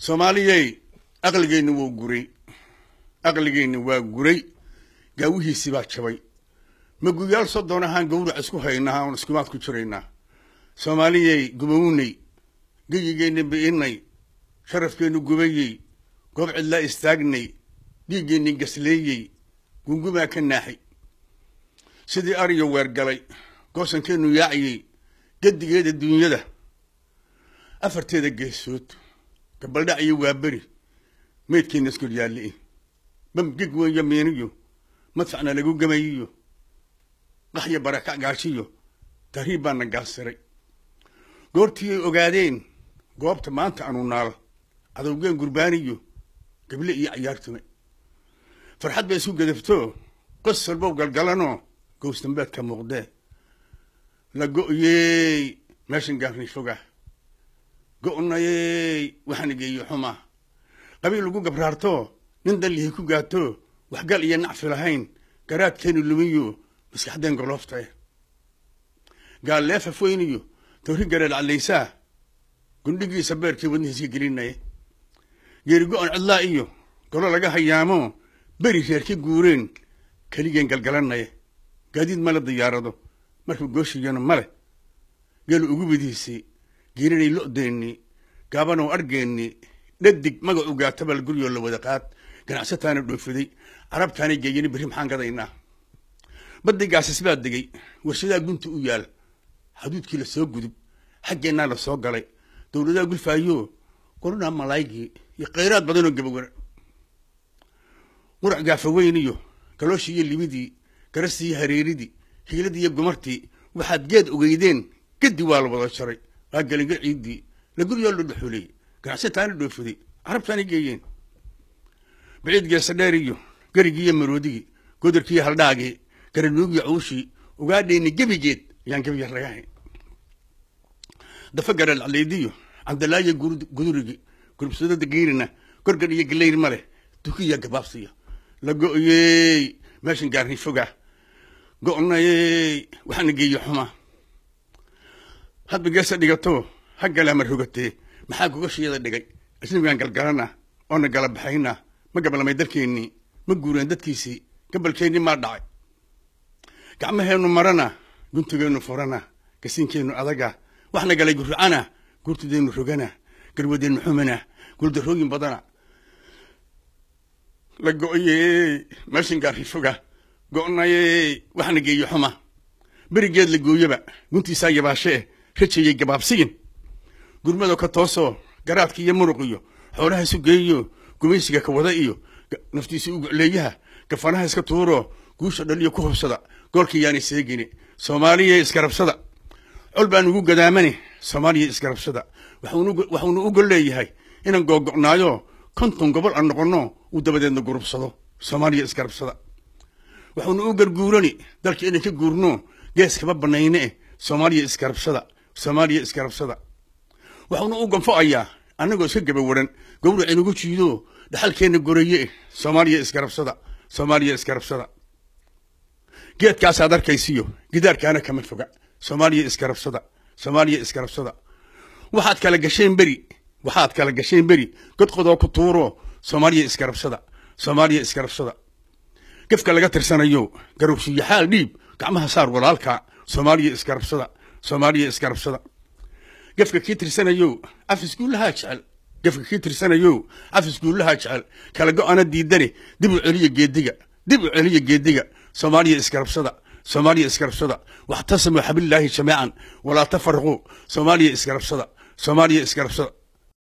Soomaaliyey, aqligeenni wuu guray, aqligeenni waa guray, gaawihiisii baa jabay. Maguyaal 30 ahaan gawrac isku haynaa oon iskumaad ku jiraynaa. Soomaaliyey, gubownay, geyigeenni bi'inay, sharafkeennu gubayey, goob cidlaa istaagnay, dhiiggeenni gasleeyey, gungumaa ka naaxay sidii ariyo weergalay, goosankeennu yaaciyey, gedigeeda duunyada afarteeda geesood, gabaldhac iyo waaberi, meydkeenna iskor yaalli, bamgig weyo miiniyo madfacna lagu gamayiyo, qaxyo barakac gaashiyo tahriib baana gaasiray. Goortii ay ogaadeen goobta maanta anu naal, cadowgeen gurbaaniyo gable iyo cayaartume, farxad bay isku gadafto, qos walbow galgalanoo gowsdambeedka muuqdee. La go'yey meeshan gaarnay foga, go'nayey waxaana geeyo xumaa, qabiil lagu gabraarto, nin dallihi ku gaato, waxgal iyo nacfi lahayn, garaadkeenu lumiyo, maskaxdeen goloofta eh, gaal leefaf weyniyo tawri gareed cadlaysaa, gundhigiisa beerkii wadnihiiska gelinaya, geeri go-on cidlaa iyo golo laga hayaamo, beri reer ka guureen, keligeen galgalanaya, gaadiid male diyaarado markuu gooshiyana male, geelu ugubidiisii geerinay, lo'deennii gaabanow argeennii, dhadig magacu gaatabal guryoo la wada qaad, ganacsataana dhoofiday, carabtaana geeyani, berri maxaan gadaynaa? Baddi gaasas baa degay, warshadaa gunta u yaal, xaduudkii la soo gudub, xaggeennaa la soo galay, dowladaha gulfaayo, qoranaa malaaygii iyo khayraad badanoo gabawara, qurac gaafaweyn iyo galooshii iyo libidii, garastii iyo hareeridii, hiiladii iyo gumartii, waxaad geed ogeydeen gedi waa la wada jaray, waa gelinga ciiddii la guryoo la dhuxuley, ganacsataana dhoofiday, carabtaana geeyeen, biciid geesa dheer iyo gerigii iyo maroodigii, godarkii iyo haldhaagii, garanuugii, cuushii, ugaadheenni gebigeed ayaan gebi yar laga hayn, dafa garal caleediyo candalaayo gudurigi, gurubsadada giirina, gorgan iyo galeyr ma leh, dukiya gabaabsiya. La go'yey meeshan gaarnay foga, go'nayey waxaana geeyo xumaa, hadba geesa dhigato ha galaama rogatee, maxaa gogashiyada dhigay? Ajnabigaan galgalana oona gala baxayna, ma gablamay dalkeennii? Ma guureen dadkiisii? Gabalkeennii maa dhacay? Gacmaheennu marana, guntigeennu furana, gasiinkeennu adaga, waxna galay gurcana, gurtideennu rogana, garwadeennu xumana, guuldarrooyin badana. La go'yey meeshan gaarri foga, go'nayey waxna geeyo xuma, berigeed la gooyaba guntiisaa yabaashee, rajayay gabaabsiyin, gurmado ka toosoo garaadka iyo muruq iyo xoolaha isu geeyo, gumaysiga ka wada iyo naftiisa u gucleeyaha, gafanaha iska tuuro, guusha dhaliyo ku hubsada goolka yaanay seegini. Soomaaliya isgarabsada, col baan ugu gadaamani. Soomaaliya isgarabsada, waxuunu u gol leeyahay inaan googo'naayo, 50 gobol aan noqonno, uu dabadeedna gurubsado. Soomaaliya isgarabsada, waxuunu u garguurani dalka inaan ka guurno, gees kama banayne. Soomaaliya isgarabsada, Soomaaliya isgarabsada, waxuunu u ganfo'ayaa annagoo iska gabawaran, gawrac inagu jiido, dhaxalkeenna goraye. Soomaaliya isgarabsada, Soomaaliya isgarabsada, geedkaasaad arkaysiyo gidaarkaana kama foga. Soomaaliya isgarabsada, Soomaaliya isgarabsada, waxaad kala gasheen beri, waxaad kala gasheen beri godqodoo ku tuuro. Soomaaliya isgarabsada, Soomaaliya isgarabsada, gefka laga tirsanayo garowshiyo xaal dhiib, gacmaha saar walaalka. Soomaaliya isgarabsada, Soomaaliya isgarabsada, gefka kii tirsanayo af iskuullahaa jecel, gefka kii tirsanayo af iskuullahaa jecel, kala go-ana diidane, dib u celiya geediga, dib u celiya geediga. Soomaaliya isgarabsada, Soomaaliya isgarabsada, waxtasimuu xablillaahi jamiican walaa tafaraquu. Soomaaliya isgarabsada, Soomaaliya isgarabsada.